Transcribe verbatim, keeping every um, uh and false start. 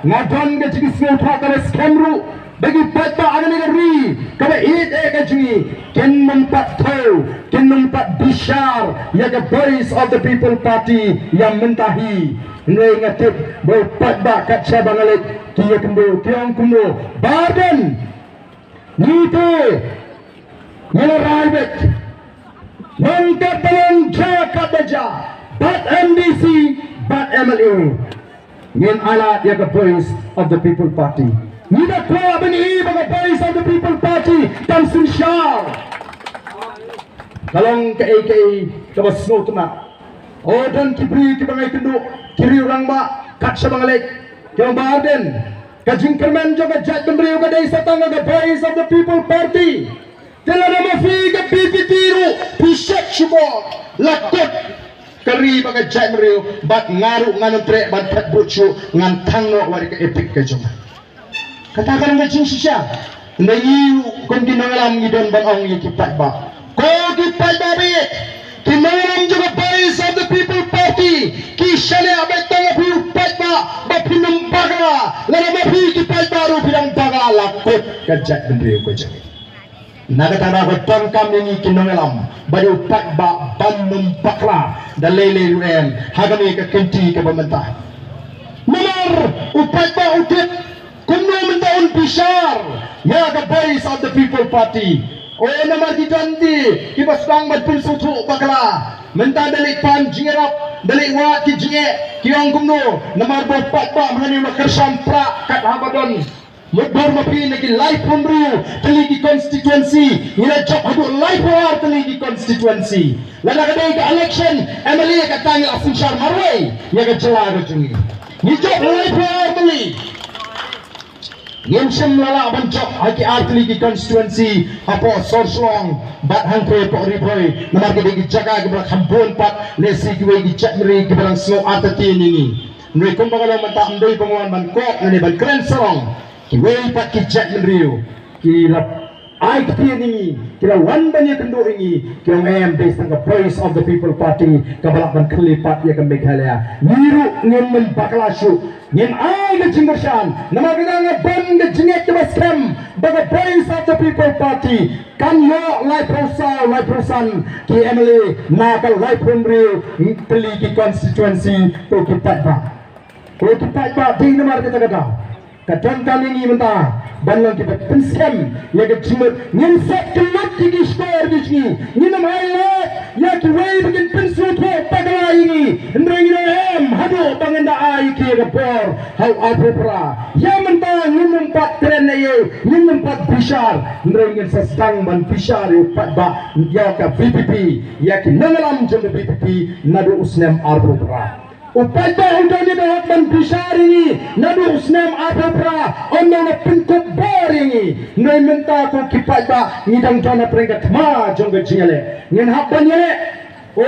Nga don ka jingsngewthuh kaba skhem ruh ba ki paidbah ha kane ka ri kaba ïeit eh ka jong ngi kin nym pat thew, kin nym pat bishar ïa ka Voice of the People Party ïa mynta hi. Hynrei nga tip ba u paidbah kat shaba nga leit ki ïakynduh, ki ong kumno, Bah Ardent, ngi te ngi la rai beit. Nangta ba long jaka ba jaka, bad MDC bad MLA, ngin ai lad ïa ka Voice of the People Party. Ngi da kwah ban ïohi ba ka Voice of the People Party kan synshar. Ka long kaei kaei kaba sngewtynnat. O, don ki briew kiba nga ïakynduh, ki riew rangbah, kat shaba nga leit, ki ong, Bah Ardent, ka jingkyrmen jong ka jaitbynriew ka dei sa tang ka Voice of the People Party. Te lada ma phi ka VPP ruh phi shet shukor, la kut ka ri bad ka jaitbynriew, bad nga ruh ngan ym treh ban phet vote shuh, ngan thang noh wat ïa ka EPIC ka jong nga. Kata ka long ka jingshisha. Hynrei ngi ruh kum ki nongïalam ngi don ban ong ïa ki paidbah. Ko ki paidbah baieit, ki nongïalam jong ka Voice of the People Party, ki shaniah beit tang ha phi u paidbah ba phin ym bakla. Lada ma phi ki paidbah ruh phi dang bakla, la kut ka jaitbynriew ka jong ngi. Na kata ka daw ka donkam ïa ngi ki nongïalam bad u paidbah ban ym bakla da lei lei ruh em ha kane ka kynti kaba mynta. Namar u paidbah u tip kumno mynta un bishar ïa ka Voice of the People Party. O, namar ki don de kiba sdang ban pynsngewthuh bakla. Mynta da leit pan jingïarap, da leit wad ki jingeh, ki ong kumno, namar ba u paidbah mynne u la kyrshan prah kat haba don mutdur ma phi na ki laiphew hynriew tylli ki constituency, ngi la jop haduh laiphew ar tylli ki constituency. Lada ka dei ka election MLA, kata ngi la synshar marwei ïa ka jylla ka jong ngi. Ngi jop laiphew ar tylli. Ngim shym la lah ban jop ha ki ar tylli ki constituency hapoh sor Shillong bad hangtei hapoh Ri Bhoi, namar ki dei ki jaka kiba kham bun pat, lehse kiwei ki jaitbynriew kiba dang sngew artatien ïa ngi. Hynrei kumba ka long mynta, ym dei ba nga wan ban kop ne ban kren sarong. Kiwei pat ki jaitbynriew ki la ai ktien ïa ngi, ki la wan ban ïakynduh ïa ngi, ki ong em, dei sa tang ka Voice of the People Party kaba lah ban kylli pat ïa ka Meghalaya. Ngi ruh ngin ym bakla shuh, ngin ai ka jingkyrshan, namar ka dang ban ka jingngeit kaba skhem ba ka Voice of the People Party kan ïoh laiphew saw, laiphew san ki MLA na ka laiphew hynriew tylli ki constituency. Ko ki paidbah, ko ki paidbah, dei namar kata ka daw ka donkam ïa ngi mynta ban long kiba pynskhem ïa ka jingmut. Ngin sot kyllut ïa ki shkor ki jong ngi, ngin ym ai lad ïa kiwei ba kin pynsngewthuh bakla ïa ngi. Hynrei ngi ong em, haduh ba ngin da ai ïa ki ïa ka bor ha u arphew phra. Ïa mynta ngin ym pat kren ei ei, ngin ym pat bishar, hynrei ngin sa sdang ban bishar ïa u paidbah, ïa ka VPP, ïa ki nongïalam jong ka VPP naduh u snem arphew phra. U paidbah u don ïa ka hok ban bishar ïa ngi naduh u snem arphew phra, ym dei ban pynkup bor ïa ngi. Hynrei mynta ko ki paidbah ngi dang don hapdeng ka thma jong ka jingïaleh. Ngin hap ban ïaleh. O